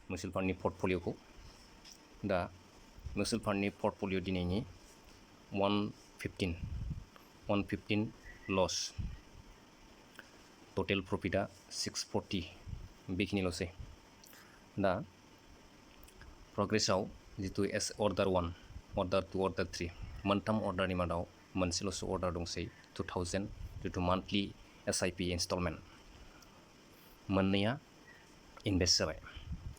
मिउचुअल फान्डनि पर्टफलिय'खौ दा मिउचुअल फान्डनि पर्टफलिय' दिनैनि 115 लस टटेल प्रफिटआ 640 बेखिनिल'सै दा प्रग्रेसआव जितु एस अर्डार 1 अर्डार 2 अर्डार 3 मोनथाम अर्डारनि मादाव मोनसेल'सो अर्डार दंसै 2000 जितु मान्थलि SIP इनस्टलमेन्ट मोननैया इनभेस्ट जाबाय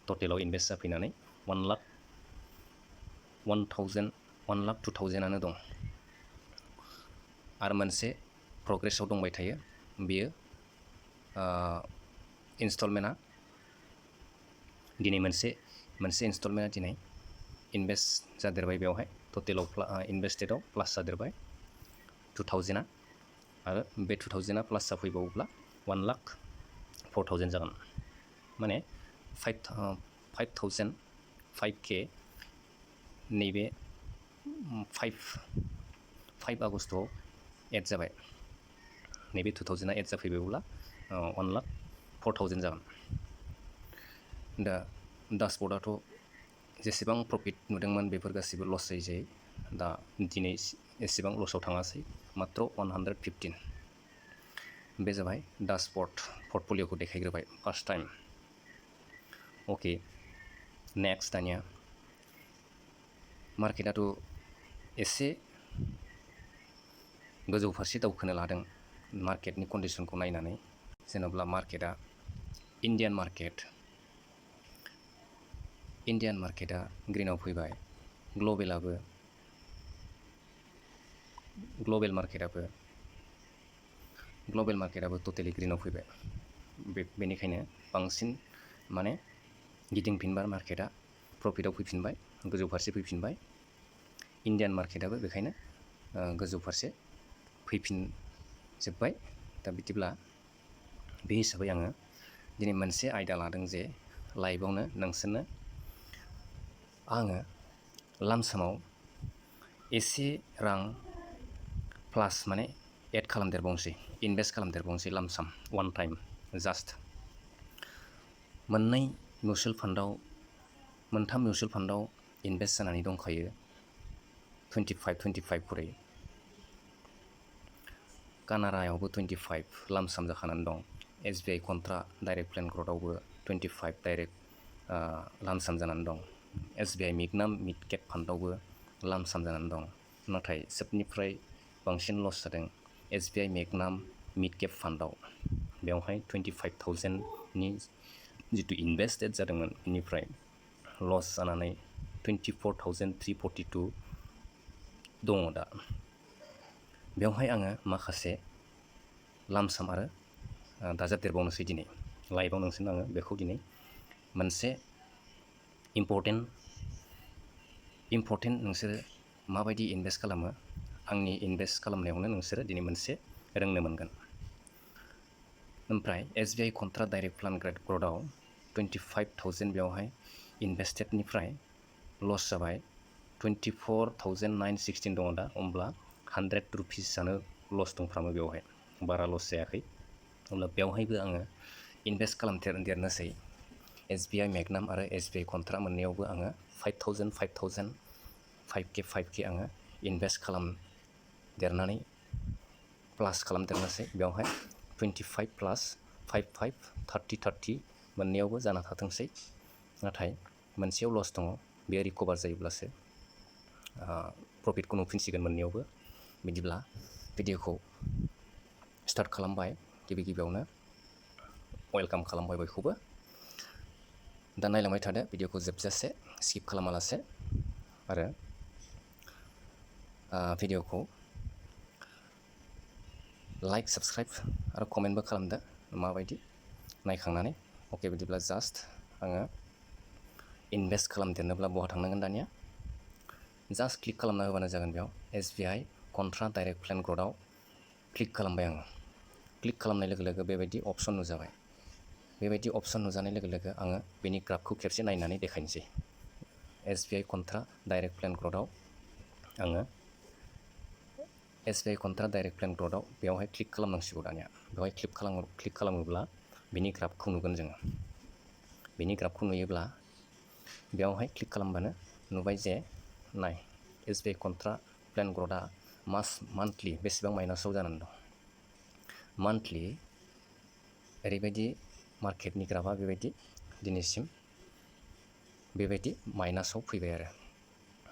टटेलाव इनभेस्ट जाफैनानै 1,02,000 दं आरो मोनसे प्रग्रेसआव दंबाय थायो बेयो इनस्टलमेन्टआ दिनै मोनसे इनस्टलमेन्टआ दिनै इनभेस्ट जादेरबाय बेवहाय टटेलाव इनभेस्टेडआव प्लास जादेरबाय 2000 आरो बे 2000 प्लास जाफैबावोब्ला 1,04,000 जागोन माने 5,000 5K नैबे 5 आगस्टआव एड जाबाय नैबे 2000 एड जाफैबायब्ला 1,04,000 जागोन दा डासबर्डआथ' जेसेबां प्रफिट नुदोंमोन बेफोर गासिबो लस जायो दा दिनै एसेबां लसआव थाङासै मात्र 115 बे जाबाय डासबर्ड पर्टफलिय'खौ देखायग्रोबाय फार्स्ट टाइम अके नेक्स्ट दानिया मार्केटआथ' एसे गोजौ फारसे दावखोनो लादों मार्केटनि कन्डिसनखौ नायनानै जेन'ब्ला मार्केटआ इन्डियान मार्केटआ ग्रिनाव फैबाय ग्लबेल मार्केटआबो टटेलि ग्रिनाव फैबाय बेनिखायनो बांसिन माने गिदिंफिनबाय मार्केटआ प्रफिटआव फैफिनबाय गोजौ फारसे फैफिनबाय इन्डियान मार्केटआबो बेखायनो गोजौ फारसे फैफिनजोब्बाय दा बिदिब्ला बे हिसाबै आङो दिनै मोनसे आयदा लादों जे लाइभआवनो नोंसोरनो आङो लामसामाव एसे रां प्लास माने एड खालामदेरबावनोसै इनभेस्ट खालामदेरबावनोसै लामसाम वान टाइम जास्ट मोनथाम मिउचुअल फान्डआव इनभेस्ट जानानै दंखायो 25 खरै कानारायावबो 25 लामसाम जाखानानै दं SBI कन्ट्रा डाइरेक्ट प्लेन ग्रथआवबो 25 डाइरेक्ट लामसाम जानानै दं SBI मिगनाम मिड केप फान्डआवबो लामसाम जानानै दं नाथाय सबनिफ्राय बांसिन लस जादों SBI मिगनाम मिड केप फान्डआव बेवहाय 25,000नि जितु इनभेस्टेड जादोंमोन बेनिफ्राय लस जानानै 24,342 दङ दा बेवहाय आङो माखासे लामसाम आरो दाजाबदेरबावनोसै दिनै लाइभआव नोंसोरनो आङो बेखौ दिनै मोनसे इम्परटेन्ट नोंसोरो माबायदि इनभेस्ट खालामो आंनि इनभेस्ट खालामनायावनो नोंसोरो दिनै मोनसे रोंनो मोनगोन ओमफ्राय SBI कन्ट्रा डाइरेक्ट प्लेन ग्रथआव 25,000 बेवहाय इनभेस्टेडनिफ्राय लस जाबाय 24,916 दङ दा अब्ला 100 रुपिसआनो लस दंफ्रामो बेवहाय बारा लस जायाखै अब्ला बेवहायबो आङो इनभेस्ट खालामदेरनोसै SBI मेगनाम आरो SBI कन्ट्रा मोननैयावबो आङो 5,000 5K आङो इनभेस्ट खालामदेरनानै प्लास खालामदेरनोसै बेवहाय 25 प्लास 5 30 मोननैयावबो जाना थाथोंसै नाथाय मोनसेयाव लस दङ बेयो रिकभार जायोब्लासो प्रफिटखौ नुफिनसिगोन मोननैयावबो बिदिब्ला भिडिअखौ स्टार्ट खालामबाय गिबियावनो वेलकाम खालामबाय बयखौबो दा नायलांबाय थादो भिडिअखौ जोबजासे स्किप खालामालासे आरो भिडिअखौ लाइक साबस्क्राइब आरो कमेन्टबो खालामदो माबायदि नायखांनानै अके बिदिब्ला जास्ट आङो इनभेस्ट खालामदेरनोब्ला बहा थांनांगोन दानिया जास्ट क्लिक खालामना होबानो जागोन बेयाव SBI कन्ट्रा डाइरेक्ट प्लेन ग्रथआव क्लिक खालामबाय आङो क्लिक खालामनाय लोगो लोगो बेबायदि अपसन नुजाबाय बेबायदि अपसन नुजानाय लोगो लोगो आङो बेनि ग्राफखौ खेबसे नायनानै देखायनोसै SBI कन्ट्रा डाइरेक्ट प्लेन ग्रथआव आङो SBI कन्ट्रा डाइरेक्ट प्लेन ग्रथआव बेवहाय क्लिक खालामनांसिगौ दानिया बेवहाय क्लिक खालामोब्ला बेनि ग्राफखौ नुगोन जोङो बेनि ग्राफखौ नुयोब्ला बेयावहाय क्लिक खालामबानो नुबाय जे नाय SBI कन्ट्रा प्लेन ग्रथआ मान्थलि बेसेबां माइनासाव जानानै दं। मान्थलि ओरैबायदि मार्केटनि ग्राफआ बेबायदि दिनैसिम बेबायदि माइनासाव फैबाय आरो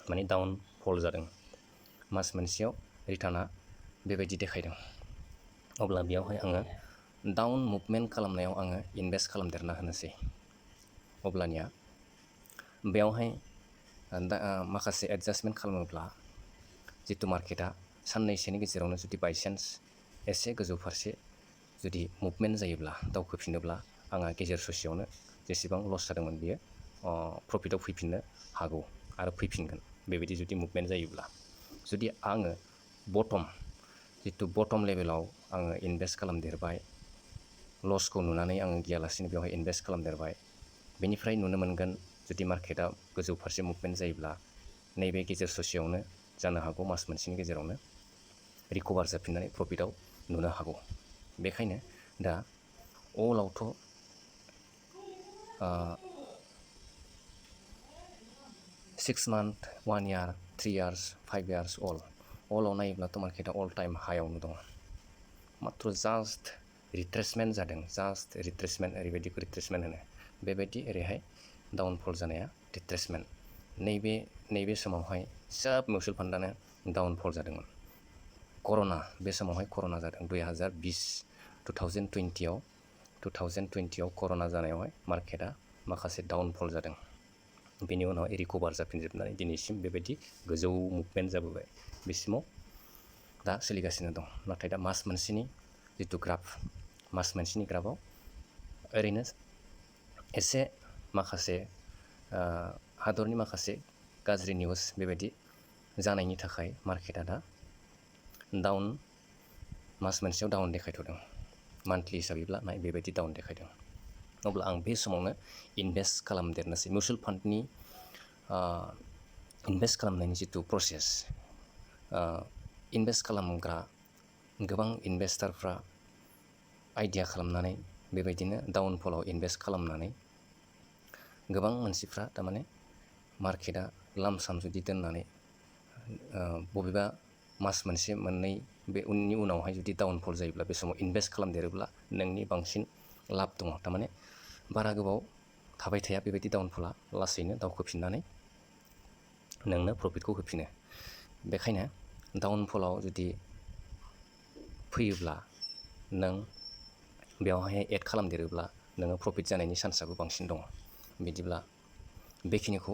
माने डाउन फल जादों। मास मोनसेयाव रिटार्नआ बेबायदि देखायदों। अब्ला बेयावहाय आङो डाउन मुभमेन्ट खालामनायाव आङो इनभेस्ट खालामदेरना होनोसै। अब्लानिया बेयावहाय माखासे एडजास्टमेन्ट खालामोब्ला जितु मार्केटआ साननैसोनि गेजेरावनो जुदि बायसान्स एसे गोजौ फारसे जुदि मुभमेन्ट जायोब्ला दावखोफिनोब्ला आंहा गेजेर ससेयावनो जेसेबां लस जादोंमोन बियो प्रफिटाव फैफिननो हागौ आरो फैफिनगोन बेबायदि जुदि मुभमेन्ट जायोब्ला। जुदि आङो बटम लेभेलाव आङो इनभेस्ट खालामदेरबाय, लसखौ नुनानै आङो गियालासिनो बेवहाय इनभेस्ट खालामदेरबाय, बेनिफ्राय नुनो मोनगोन जुदि मार्केटआ गोजौ फारसे मुभमेन्ट जायोब्ला नैबे गेजेर ससेयावनो जानो हागौ मास मोनसेनि गेजेरावनो रिकभार जाफिननानै प्रफिटाव नुनो हागौ। बेखायनो दा अलावथ' 6 मान्थ, 1 year, 3 years, 5 years अलाव नायोब्लाथ' मार्केटआ अल टाइम हायावनो दङ। माथ्र' जास्ट रिट्रेसमेन्ट जादों, ओरैबायदिखौ रिट्रेसमेन्ट होनो। बेबायदि ओरैहाय डाउनफल जानाया रिट्रेसमेन्ट। नैबे समावहाय सोब मिउचुवेल फान्डआनो डाउनफल जादोंमोन। बे समावहाय कर'ना जादों 2020आव कर'ना जानायावहाय मार्केटआ माखासे डाउनफल जादों। बेनि उनाव रिकभार जाफिनजोबनानै दिनैसिम बेबायदि गोजौ मुभमेन्ट जाबोबाय। बिसिमाव दा सोलिगासिनो दं। नाथाय दा मास मोनसेनि जितु ग्राफआव ओरैनो एसे माखासे हादरनि माखासे गाज्रि निउस बेबायदि जानायनि थाखाय मार्केटआ दा मास मोनसेयाव डाउन देखायथ'दों। मान्थलि हिसाबैब्ला बेबायदि डाउन देखायदों। अब्ला आं बे समावनो इनभेस्ट खालामदेरनोसै। मिउचुवेल फान्डनि इनभेस्ट खालामनायनि जितु प्रसेस, इनभेस्ट खालामग्रा गोबां इनभेस्टारफ्रा आइडिया खालामनानै बेबायदिनो डाउनफलाव इनभेस्ट खालामनानै गोबां मानसिफ्रा थारमाने मार्केटआ लामसाम जुदि दोननानै बबेबा मास मोनसे मोननै बे उननि उनावहाय जुदि डाउनफल जायोब्ला बे समाव इनभेस्ट खालामदेरोब्ला नोंनि बांसिन लाब दङ। थारमाने बारा गोबाव थाबाय थाया बेबायदि डाउनफला, लासैनो दावखोफिननानै नोंनो प्रफिटखौ होफिनो। बेखायनो डाउनफलाव जुदि फैयोब्ला नों बेवहाय एड खालामदेरोब्ला नोङो प्रफिट जानायनि चान्सआबो बांसिन दङ। बिदिब्ला बेखिनिखौ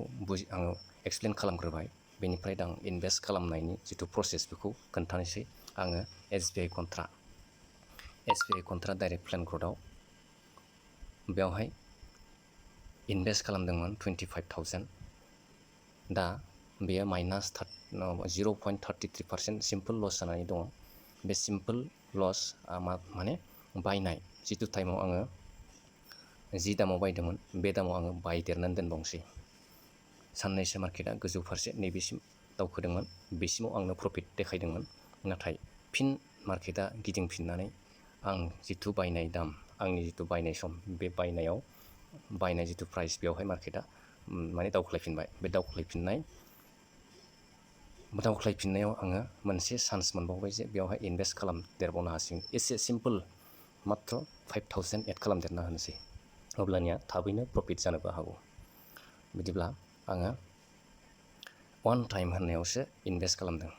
आङो एक्सप्लेन खालामग्रोबाय। बेनिफ्राय दा आं इनभेस्ट खालामनायनि जितु प्रसेस बेखौ खोन्थानोसै। आङो SBI कन्ट्रा डाइरेक्ट प्लेन ग्रथआव बेवहाय इनभेस्ट खालामदोंमोन 25,000। दा बेयो माइनास 0.33% सिम्पोल लस जानानै दङ। बे सिम्पोल लस माने बायनाय जितु टाइमाव आङो जि दामाव बायदोंमोन बे दामाव आङो बायदेरनानै दोनबावनोसै। साननैसो मार्केटआ गोजौ फारसे नैबेसिम दावखोदोंमोन, बेसिमाव आंनो प्रफिट देखायदोंमोन। नाथाय फिन मार्केटआ गिदिंफिननानै आं जितु बायनाय दाम, आंनि जितु बायनाय सम, बे बायनाय जितु प्राइस बेवहाय मार्केटआ माने दावख्लायफिनबाय। बे दावख्लायफिननायाव आङो मोनसे चान्स मोनबावबाय जे बेवहाय इनभेस्ट खालामदेरबावनो हासिगोन। एसे सिम्पोल माथ्र' 5,000 एड खालामदेरना होनोसै। अब्लानिया थाबैनो प्रफिट जानोबो हागौ। बिदिब्ला आङो वान टाइम होननायावसो इनभेस्ट खालामदों।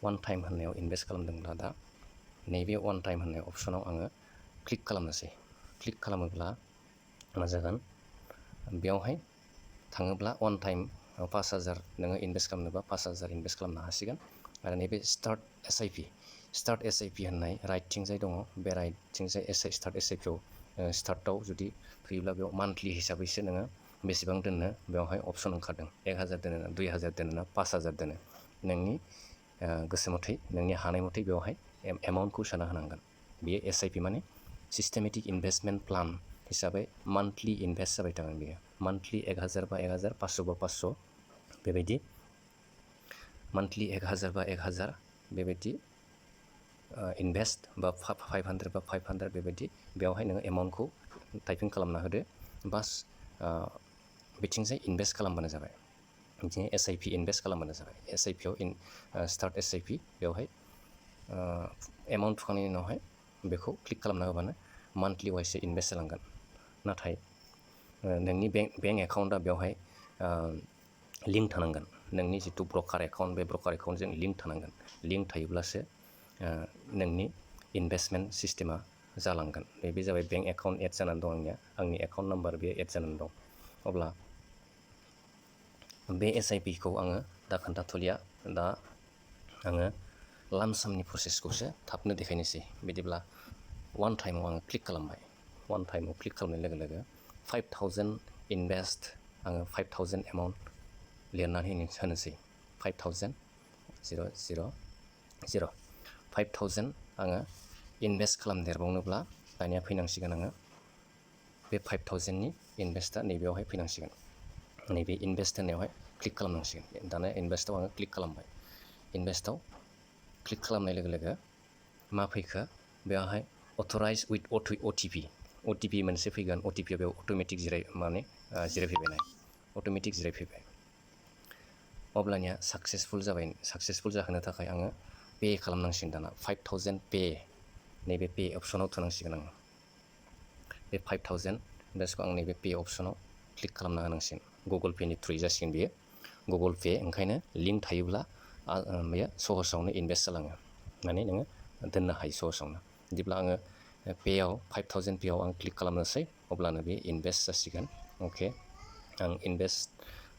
वान टाइम होननायाव इनभेस्ट खालामदोंब्ला दा नैबे वान टाइम होननाय अपसनाव आङो क्लिक खालामनोसै। क्लिक खालामोब्ला मा जागोन, बेवहाय थाङोब्ला वान टाइम 5,000 नोङो इनभेस्ट खालामनोबा 5,000 इनभेस्ट खालामनो हासिगोन। आरो नैबे स्टार्ट SIP होननाय राइटथिंजाय दङ। बे राइटथिंजाय स्टार्ट SIPआव स्टार्टआव जुदि फैयोब्ला बेयाव मान्थलि हिसाबैसो नोङो बेसेबां दोननो बेवहाय अपसन ओंखारदों। 1,000 दोनो ना 2,000 दोनो ना 5,000 दोनो, नोंनि गोसो मथै, नोंनि हानाय मथै बेवहाय एमाउन्टखौ सोना होनांगोन। बेयो SIP माने सिस्टेमेटिक इनभेस्टमेन्ट प्लान हिसाबै मान्थलि इनभेस्ट जाबाय थागोन। बेयो मान्थलि 1,000 बा 1,000, 500 बा 500 बेबायदि मान्थलि 1,000 बा 1,000 बेबायदि इनभेस्ट बा 500 बा 500 बेबायदि बेवहाय नोङो एमाउन्टखौ टाइपिं खालामना होदो। बास बिथिंजाय इनभेस्ट खालामबानो जाबाय। बिदिनो SIP इनभेस्ट खालामबानो जाबाय। SIPआव स्टार्ट SIP बेवहाय एमाउन्ट थुखांनायनि उनावहाय बेखौ क्लिक खालामना होबानो मान्थलि वाइसै इनभेस्ट जालांगोन। नाथाय नोंनि बेंक एकाउन्टआ बेवहाय लिंक थानांगोन। नोंनि जिथु ब्रकार एकाउन्ट बे ब्रकार एकाउन्टजों लिंक थानांगोन। लिंक थायोब्लासो नोंनि इनभेस्टमेन्ट सिस्टेमा जालांगोन। बे जाबाय बेंक एकाउन्ट एड जानानै दं आंनिया, आंनि एकाउन्ट नाम्बार बे एड जानानै दं। अब्ला बे SIPखौ आङो दा खोन्थाथ'लिया, दा आङो लामसामनि प्रसेसखौसो थाबनो देखायनोसै। बिदिब्ला वान टाइमाव आङो क्लिक खालामबाय। वान टाइमाव क्लिक खालामनाय लोगो लोगो 5000 इनभेस्ट, आङो 5000 एमाउन्ट लिरनानै होनोसै। 5000 5000 आङो इनभेस्ट खालामदेरबावनोब्ला दानिया फैनांसिगोन आङो बे 5000नि इनभेस्टआ नैबेयावहाय फैनांसिगोन। नैबे इनभेस्ट होननायावहाय क्लिक खालामनांसिगोन। दाना इनभेस्टआव आङो क्लिक खालामबाय। इनभेस्टआव क्लिक खालामनाय लोगो लोगो मा फैखो, बेवहाय अथराइज उइथ OTP मोनसे फैगोन। OTPआ बेयाव अट'मेटिक जिरायफैबाय। अट'मेटिक जिरायफैबाय। अब्लानिया साक्सेसफुल जाबाय। साक्सेसफुल जाहोनो थाखाय आङो पे खालामनांसिगोन। दाना 5000 पे, नैबे पे अप्सनाव थुनांसिगोन आङो। बे 5000 इनभेस्टखौ आं नैबे पे अप्सनाव क्लिक खालामना होनांसिगोन। गुगोल पेनि थ्रुयै जासिगोन बेयो। गुगोल पे ओंखायनो लिंक थायोब्ला बेयो सहसावनो इनभेस्ट जालाङो। माने नोङो दोननो हायो सहसावनो। बिदिब्ला आङो पेआव 5000 पेआव आं क्लिक खालामनोसै, अब्लानो बे इनभेस्ट जासिगोन। अके, आं इनभेस्ट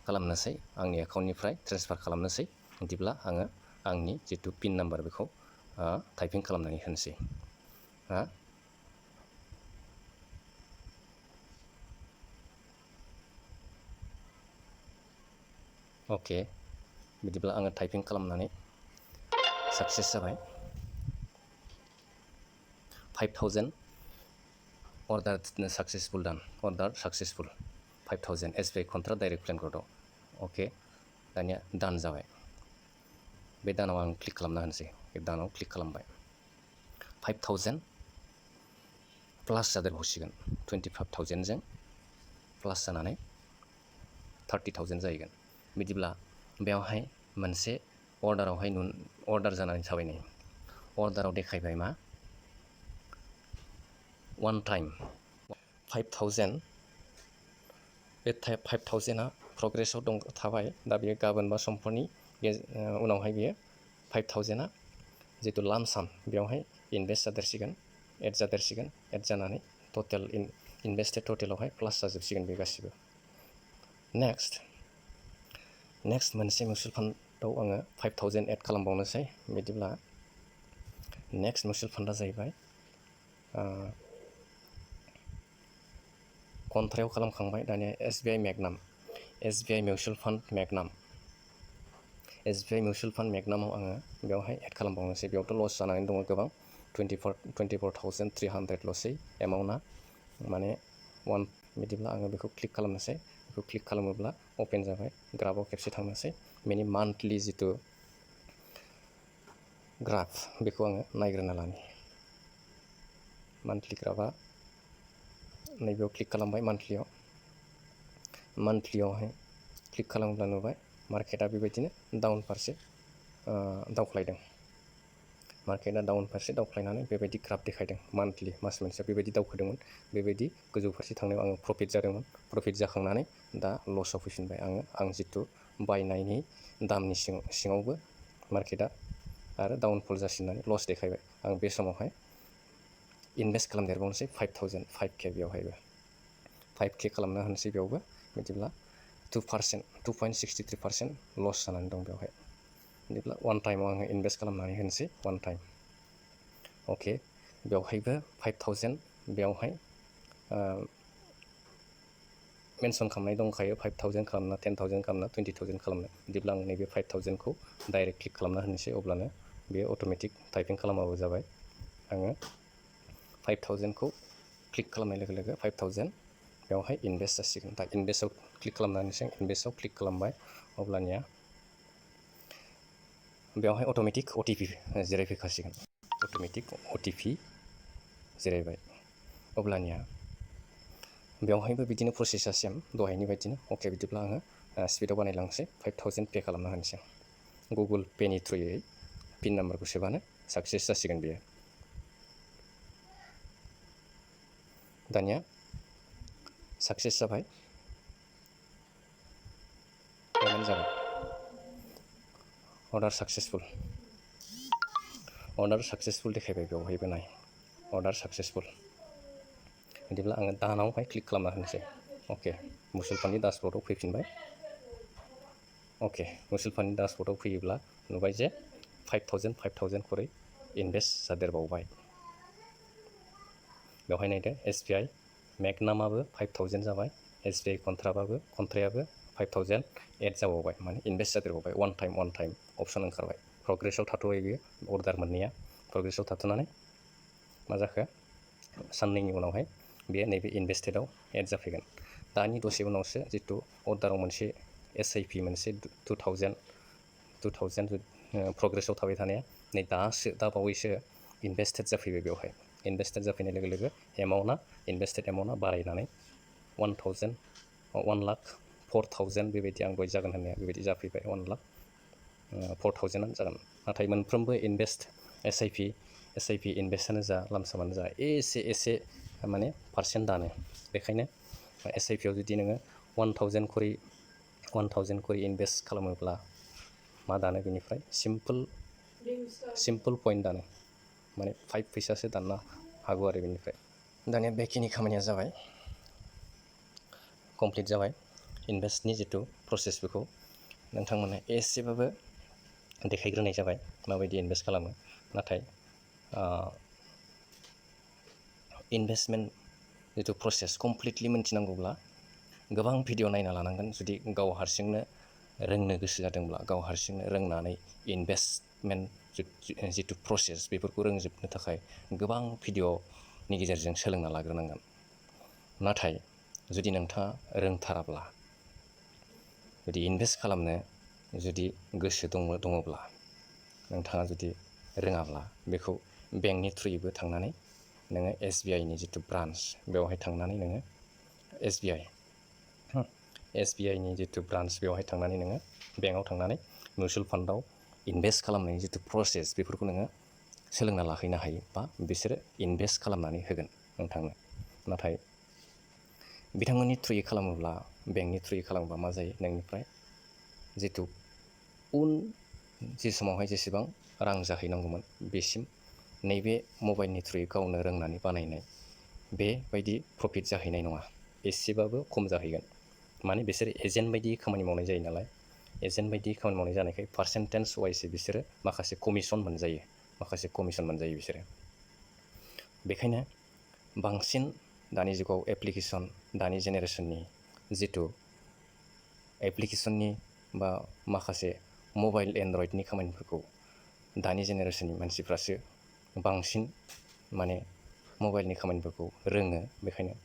खालामनोसै, आंनि एकाउन्टनिफ्राय ट्रेन्सफार खालामनोसै। बिदिब्ला आङो आंनि जिथु पिन नाम्बार बेखौ टाइपिं खालामनानै होनोसै। अके, बिदिब्ला आङो टाइपिं खालामनानै साक्सेस जाबाय। 5000 order successful done. Order successful 5000 SBI contra direct plan कर्डआव। अके, दानिया डान जाबाय। बे दानाव आं क्लिक खालामना होनोसै। बे दानाव क्लिक खालामबाय। 5000 प्लास जादेरबावसिगोन। 25000जों प्लास जानानै 30000 जाहैगोन। बिदिब्ला बेवहाय मोनसे अर्डार जानानै थाबाय। नै अर्डाराव देखायबाय मा, वान टाइम 5000, बे 5000आ प्रग्रेसाव थाबाय। दा बेयो गाबोन बा समफोरनि उनावहाय बेयो 5000आ जितु लामसाम बेवहाय इनभेस्ट जादेरसिगोन, एड जादेरसिगोन। एड जानानै टटेल इनभेस्टेड टटेलावहाय प्लास जाजोबसिगोन बे गासिबो। नेक्स्ट मोनसे मिउचुवेल फान्डआव आङो 5000 एड खालामबावनोसै। बिदिब्ला नेक्स्ट मिउचुवेल फान्डआ जाहैबाय कन्ट्रायाव खालामखांबाय। दानिया SBI mutual fund Magnum. SBI mutual fund मेगनामाव आङो बेवहाय एड खालामबावनोसै। बेयावथ' लस जानानै दङ गोबां, 24,300 लसै एमाउन्टआ, माने वान। बिदिब्ला आङो बेखौ क्लिक खालामनोसै। बेखौ क्लिक खालामोब्ला अपेन जाबाय। ग्राफआव खेबसे थांनोसै। बेनि मान्थलि जितु ग्राफ बेखौ आङो नायग्रोना लानि। मान्थलि ग्राफआ नैबेयाव क्लिक खालामबाय। मान्थलियावहाय क्लिक खालामोब्ला नुबाय मार्केटआ बेबायदिनो डाउन फारसे दावख्लायदों। मार्केटआ डाउन फारसे दावख्लायनानै बेबायदि ग्राफ देखायदों। मान्थलि मास मोनसेयाव बेबायदि दावखोदोंमोन। बेबायदि गोजौ फारसे थांनायाव आङो प्रफिट जादोंमोन। प्रफिट जाखांनानै दा लसआव फैफिनबाय। आं जितु बायनायनि दामनि सिङावबो मार्केटआ आरो डाउनफल जासिननानै लस देखायबाय। आं बे समावहाय इनभेस्ट खालामदेरबावनोसै 5000, 5K बेवहायबो 5K खालामना होनोसै बेयावबो। बिदिब्ला 2.63% लस जानानै दं बेवहाय। बिदिब्ला वान टाइमाव आङो इनभेस्ट खालामनानै होनोसै। One time. अके, बेवहायबो 5000 बेवहाय मेनसन खालामनाय दंखायो। 5000 खालामना, 10000 खालामना, 20000 खालामना। बिदिब्ला आं नैबे 5000खौ डाइरेक्ट क्लिक खालामना होनोसै। अब्लानो बेयो अट'मेटिक टाइपिं खालामाबो जाबाय। आङो 5000खौ क्लिक खालामनाय लोगो लोगो 5000 बेवहाय इनभेस्ट जासिगोन। दा इनभेस्टआव क्लिक खालामनानैसो इनभेस्टआव क्लिक खालामबाय। अब्लानिया बेवहाय अट'मेटिक OTP जिरायफैखासिगोन। अट'मेटिक OTP जिरायबाय। अब्लानिया बेवहायबो बिदिनो प्रसेसा सेम दहायनि बायदिनो अके बिदिब्ला आङो स्पिडआव बानायलांसै 5000 पे खालामना होनोसै गुगोल पेनि थ्रुयै पिन नाम्बारखौ सोबानो साक्सेस जासिगोन बेयो दानिया साक्सेस जाबाय पेमेन्ट जाबाय अर्डार साक्सेसफुल देखायबाय बेवहायबो नाय अर्डार साक्सेसफुल बिदिब्ला आङो दानावहाय क्लिक खालामना होनोसै अके मुसुल फान्डनि डासबर्डआव फैफिनबाय अके मुसुल फान्डनि डासबर्डआव फैयोब्ला नुबाय जे 5000 खरै इनभेस्ट जादेरबावबाय बेवहाय नायदो SBI मेगनामाबो 5000 जाबाय SBI कन्ट्रायाबो 5000 एड जाबावबाय माने इनभेस्ट जादेरबावबाय वान टाइम अपसन ओंखारबाय प्रग्रेसआव थाथ'बाय बियो अर्डार मोननाया प्रग्रेसआव थाथ'नानै मा जाखो साननैनि उनावहाय बेयो नैबे इनभेस्टेडआव एड जाफैगोन दानि दसे उनावसो जितु अर्डाराव मोनसे SIP मोनसे 2000 प्रग्रेसआव थाबाय थानाया नै दा बावैसो इनभेस्टेड जाफैबाय बेवहाय इनभेस्टेड जाफैनाय लोगो लोगो इनभेस्टेड एमाउन्टआ बारायनानै 1,04,000 बेबायदि आं दहाय जागोन होननाया बेबायदि जाफैबाय 1,04,000 जागोन नाथाय मोनफ्रोमबो SIP इनभेस्टआनो जा लामसामानो जा एसे माने पार्सेन्ट दानो बेखायनो SIP आव जुदि नोङो 1,000 खरि इनभेस्ट खालामोब्ला मा दानो बेनिफ्राय सिम्पोल पइन्ट दानो माने 5 फैसासो दाननो हागौ आरो बेनिफ्राय दानिया बेखिनि खामानिया जाबाय कमप्लिट जाबाय इनभेस्टनि जितु प्रसेस बेखौ नोंथांमोननो एसेबाबो देखायग्रोनाय जाबाय माबायदि इनभेस्ट खालामो नाथाय इनभेस्टमेन्ट जितु प्रसेस कमप्लिटलि मिन्थिनांगौब्ला गोबां भिडिअ नायना लानांगोन जुदि गाव हारसिंनो रोंनो गोसो जादोंब्ला गाव हारसिंनो रोंनानै इनभेस्टमेन्ट जितु प्रसेस बेफोरखौ रोंजोबनो थाखाय गोबां भिडिअनि गेजेरजों सोलोंना लाग्रोनांगोन नाथाय जुदि नोंथाङा रोंथाराब्ला जुदि इनभेस्ट खालामनो जुदि गोसो दङब्ला नोंथाङा जुदि रोङाब्ला बेखौ बेंकनि थ्रुयैबो थांनानै नोङो SBIनि जितु ब्रान्स बेवहाय थांनानै नोङो SBIनि जितु ब्रान्स बेवहाय थांनानै नोङो बेंकआव थांनानै मिउचुवेल फान्डआव इनभेस्ट खालामनायनि जितु प्रसेस बेफोरखौ नोङो सोलोंना लाहैनो हायो बा बिसोरो इनभेस्ट खालामनानै होगोन नोंथांनो नाथाय बिथांमोननि थ्रुयै खालामोब्ला बेंकनि थ्रुयै खालामोब्ला मा जायो नोंनिफ्राय जितु जि समावहाय जेसेबां रां जाहैनांगौमोन बेसिम नैबे मबाइलनि थ्रुयै गावनो रोंनानै बानायनाय बेबायदि प्रफिट जाहैनाय नङा एसेबाबो खम जाहैगोन माने बिसोर एजेन्ट बायदि खामानि मावनाय जायो नालाय एजेन्ट बायदि खामानि मावनाय जानायखाय पार्सेन्टेज वाइसै बिसोरो माखासे कमिसन मोनजायो बिसोरो बेखायनो बांसिन दानि जुगाव दानि जेनेरेसननि जितु एप्लिकेसननि बा माखासे मबाइल एन्ड्रइडनि खामानिफोरखौ दानि जेनेरेसननि मानसिफ्रासो बांसिन माने मबाइलनि खामानिफोरखौ रोङो बेखायनो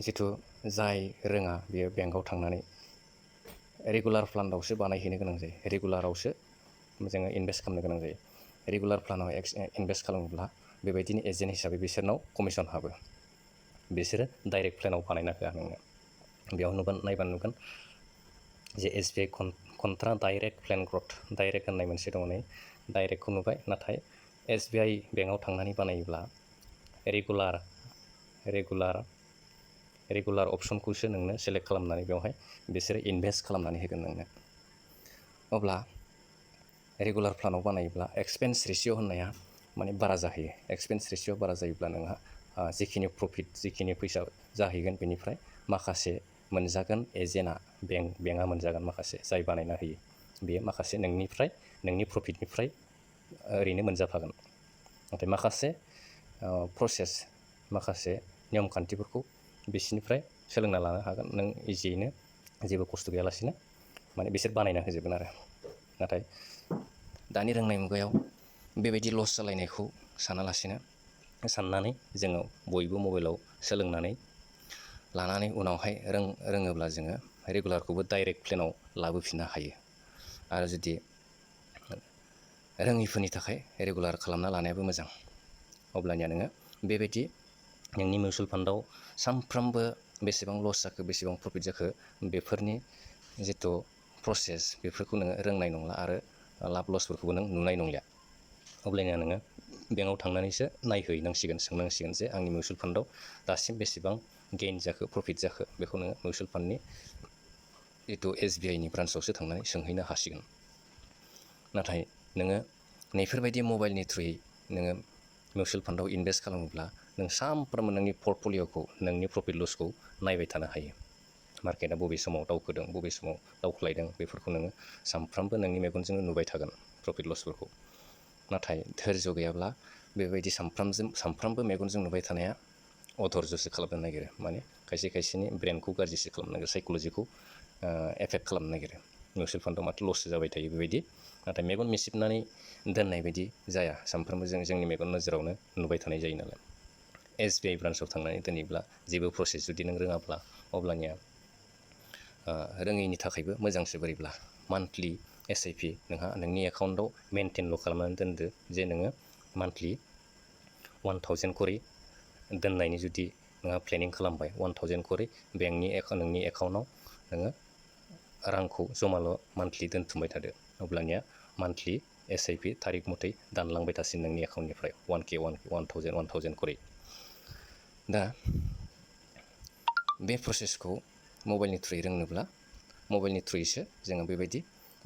जितु जाय रोङा बियो बेंकआव थांनानै रेगुलार प्लानावसो बानायहैनो गोनां जायो रेगुलारावसो जोङो इनभेस्ट खालामनो गोनां जायो रेगुलार प्लानाव इनभेस्ट खालामोब्ला बेबायदिनो एजेन्ट हिसाबै बिसोरनाव कमिसन हाबो बिसोरो डाइरेक्ट प्लेनाव बानायना होआ नोंनो बेयाव नायबानो नुगोन जे SBI कन्ट्रा डाइरेक्ट प्लेन ग्रथ डाइरेक्ट होननाय मोनसे दङ नै डाइरेक्टखौ नुबाय नाथाय SBI बेंकआव थांनानै बानायोब्ला रेगुलार अपसनखौसो नोंनो सेलेक्ट खालामनानै बेवहाय बिसोरो इनभेस्ट खालामनानै होगोन नोंनो अब्ला रेगुलार प्लानाव बानायोब्ला एक्सपेन्स रेशिय' होननाया माने बारा जाहैयो एक्सपेन्स रेशिय' बारा जायोब्ला नोंहा जिखिनि प्रफिट जिखिनि फैसा जाहैगोन बेनिफ्राय माखासे मोनजागोन एजेन्टआ बेंकआ मोनजागोन माखासे जाय बानायना होयो बेयो माखासे नोंनि प्रफिटनिफ्राय ओरैनो मोनजाफागोन नाथाय माखासे प्रसेस माखासे नियम खान्थिफोरखौ बिसोरनिफ्राय सोलोंना लानो हागोन नों इजियैनो जेबो खस्थ' गैयालासिनो माने बिसोर बानायना होजोबगोन आरो नाथाय दानि रोंनाय मुगायाव बेबायदि लस जालायनायखौ साननानै जोङो बयबो मबाइलाव सोलोंनानै लानानै उनावहाय रोङोब्ला जोङो रेगुलारखौबो डाइरेक्ट प्लेनाव लाबोफिननो हायो आरो जुदि रोङिफोरनि थाखाय रेगुलार खालामना लानायाबो मोजां अब्लानिया नोङो बेबायदि नोंनि मिउचुवेल फान्डआव सानफ्रामबो बेसेबां लस जाखो बेसेबां प्रफिट जाखो बेफोरनि जिथु प्रसेस बेफोरखौ नोङो रोंनाय नंला आरो लाब लसफोरखौबो नों नुनाय नंलिया। अब्लानिया नोङो बेंकआव थांनानैसो नायहैनांसिगोन, सोंनांसिगोन जे आंनि मिउचुवेल फान्डआव दासिम बेसेबां गेइन जाखो प्रफिट जाखो बेखौ नोङो मिउचुवेल फान्डनि जिथु SBIनि ब्रान्सआवसो थांनानै सोंहैनो हासिगोन। नाथाय नोङो नैफोरबायदि मबाइलनि थ्रुयै नोङो मिउचुवेल फान्डआव इनभेस्ट खालामोब्ला नों सानफ्रोमबो नोंनि पर्टफलिअ'खौ, नोंनि प्रफिट लसखौ नायबाय थानो हायो। मार्केटआ बबे समाव दावखोदों, बबे समाव दावख्लायदों बेफोरखौ नोङो सानफ्रामबो नोंनि मेगनजोंनो नुबाय थागोन प्रफिट लसफोरखौ। नाथाय धैर्य गैयाब्ला बेबायदि सानफ्रामबो मेगनजों नुबाय थानाया अधर्जसो खालामनो नागिरो। माने खायसे खायसेनि ब्रेनखौ गाज्रिसो खालामनो नागिरो, साइक'लजिखौ एफेक्ट खालामनो नागिरो। मिउचुवेल फान्डआव माथो लससो जाबाय थायो बेबायदि। नाथाय मेगन मिसिबनानै दोननाय बायदि जाया, सानफ्रामबो जोंनि मेगन नोजोरावनो नुबाय थानाय जायो नालाय। SBI ब्रान्सआव थांनानै दोनैब्ला जेबो प्रसेस जुदि नों रोङाब्ला अब्लानिया रोङैनि थाखायबो मोजांसो बोरैब्ला। मान्थलि SIP नोंहा नोंनि एकाउन्टआव मेनटेनल' खालामनानै दोनदो जे नोङो मान्थलि 1000 करि दोननायनि जुदि नोंहा प्लेनिं खालामबाय, 1000 करि बेंकनि नोंनि एकाउन्टआव नोङो रांखौ जमाल' मान्थलि दोनथुमबाय थादो। अब्लानिया मान्थलि SIP थारिख मथै दानलांबाय थासिन नोंनि एकाउन्टनिफ्राय 1K 1000 करि। दा बे प्रसेसखौ मबाइलनि थ्रुयै रोंनोब्ला मबाइलनि थ्रुयैसो जोङो बेबायदि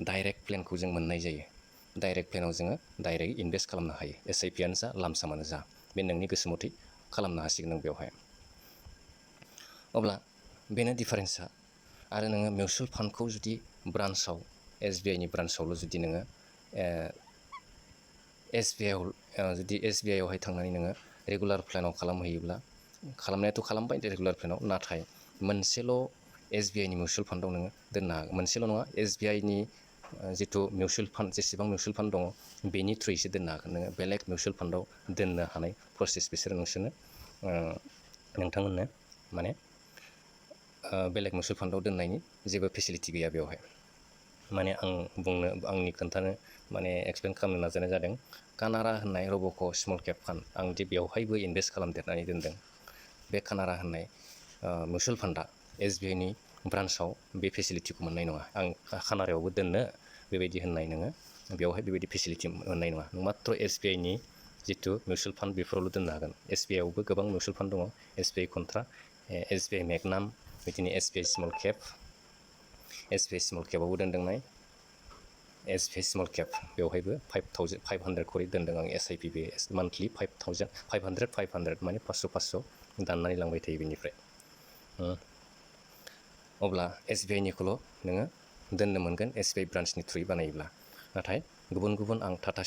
डाइरेक्ट प्लेनखौ जों मोननाय जायो। डाइरेक्ट प्लेनाव जोङो डाइरेक्ट इनभेस्ट खालामनो हायो। SIPआनो जा लामसामानो जा बे नोंनि गोसो मथै खालामनो हासिगोन नों बेवहाय। अब्ला बेनो डिफारेन्सा। आरो नोङो मिउचुवेल फान्डखौ जुदि ब्रान्सआव SBIनि ब्रान्सआवल' जुदि नोङो SBIआवहाय थांनानै नोङो रेगुलार प्लेनाव खालामहैयोब्ला, खालामनायाथ' खालामबाय रेगुलार प्लेनाव, नाथाय मोनसेल' SBIनि मिउचुवेल फान्डआव नोङो दोननो हागोन। मोनसेल' नङा, SBIनि जिथु मिउचुवेल फान्ड, जेसेबां मिउचुवेल फान्ड दङ बेनि थ्रुयैसो दोननो हागोन। नोङो बेलेग मिउचुवेल फान्डआव दोननो हानाय प्रसेस बिसोरो नोंथांमोननो माने बेलेग मिउचुवेल फान्डआव दोननायनि जेबो फेसिलिटि गैया बेवहाय। माने आंनि खोन्थानो माने एक्सप्लेन खालामनो नाजानाय जादों। कानारा होननाय रब'क' स्मल केप फान्ड, आं दि बेवहायबो इनभेस्ट खालामदेरनानै दोनदों। बे कानारा होननाय मिउचुवेल फान्डआ SBIनि ब्रान्सआव बे फेसिलिटिखौ मोननाय नङा। आं कानारायावबो दोननो बेबायदि होननाय नोङो बेवहाय बेबायदि फेसिलिटि मोननाय नङा। नों माथ्र' SBIनि जिथु मिउचुवेल फान्ड बेफोरावल' दोननो हागोन। SBIआवबो गोबां मिउचुवेल फान्ड दङ। SBI कन्ट्रा, SBI मेगनाम, बिदिनो SBI स्मल केपआवबो दोनदोंनाय। SBI स्मल केप बेवहायबो 500 करि दोनदों आं SIP। बे मान्थलि 500 माने 500 दाननानै लांबाय थायो बेनिफ्राय। अब्ला SBIनिखौल' नोङो दोननो मोनगोन SBI ब्रान्सनि थ्रुयै बानायोब्ला। नाथाय गुबुन आं टाटा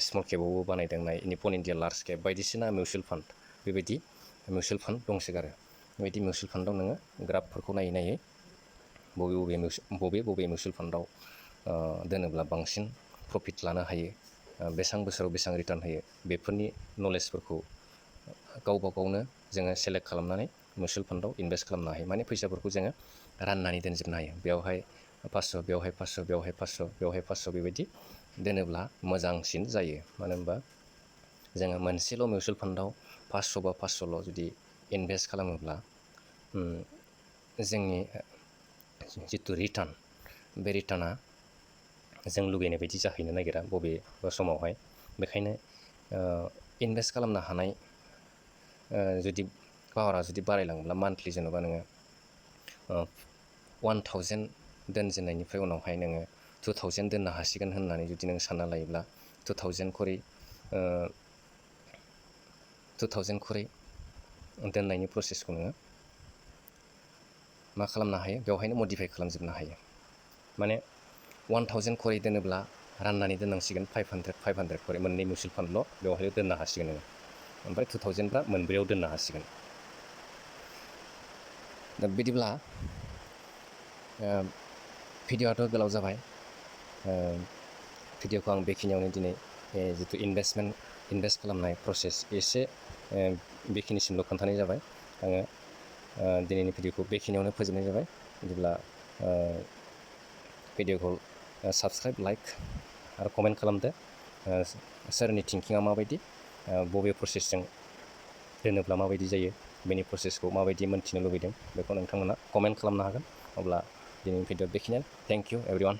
स्मल केपआवबो बानायदोंनाय, निपन इन्डिया लार्ज केप बायदिसिना मिउचुवेल फान्ड, बेबायदि मिउचुवेल फान्ड दंसोगारो। बेबायदि मिउचुवेल फान्डआव नोङो ग्राफफोरखौ नायै बबे मिउचुवेल फान्डआव दोनोब्ला बांसिन प्रफिट लानो हायो, बेसेबां बोसोराव बेसेबां रिटार्न होयो, बेफोरनि नलेजफोरखौ गावबा गावनो जोङो सेलेक्ट खालामनानै मिउचुवेल फान्डआव इनभेस्ट खालामनो हायो। माने फैसाफोरखौ जोङो राननानै दोनजोबनो हायो। बेवहाय 500, बेवहाय 500, बेवहाय 500, बेवहाय 500 बेबायदि दोनोब्ला मोजांसिन जायो। मानो होनबा जोङो मोनसेल' मिउचुवेल फान्डआव 500 बा 500ल' जुदि इनभेस्ट खालामोब्ला जोंनि जिथु रिटार्न, बे रिटार्ना जों लुगैनाय बायदि जाहैनो नागिरा बबेबा समावहाय। बेखायनो इनभेस्ट खालामनो हानाय जुदि पावारा जुदि बारायलाङोब्ला मान्थलि जेनेबा नोङो 1000 दोनजेननायनिफ्राय उनावहाय नोङो 2000 दोननो हासिगोन होननानै जुदि नों सानना लायोब्ला 2000 करि दोननायनि प्रसेसखौ नोङो मा खालामनो हायो, बेवहायनो मडिफाइ खालामजोबनो हायो। माने 1000 करि दोनोब्ला राननानै दोननांसिगोन 500 करि, मोननै मिउचुवेल फान्डल' बेवहाय दोननो हासिगोन नोङो। ओमफ्राय 2000 बा मोनब्रैयाव दोननो हासिगोन। दा बिदिब्ला भिडिअ'आथ' गोलाव जाबाय। भिडिअ'खौ आं बेखिनियावनो दिनै जिथु इनभेस्ट खालामनाय प्रसेस एसे बेखिनिसिमल' खोन्थानाय जाबाय। आङो दिनैनि भिडिअ'खौ बेखिनियावनो फोजोबनाय जाबाय। बिदिब्ला भिडिअ'खौ साबस्क्राइब, लाइक आरो कमेन्ट खालामदो। सोरनि थिंकिङा माबायदि, बबे प्रसेसजों दोनोब्ला माबायदि जायो बेनि प्रसेसखौ माबायदि मोन्थिनो लुबैदों बेखौ नोंथांमोना कमेन्ट खालामनो हागोन। अब्ला दिनैनि भिडिअ बेखिनियानो। Thank you everyone.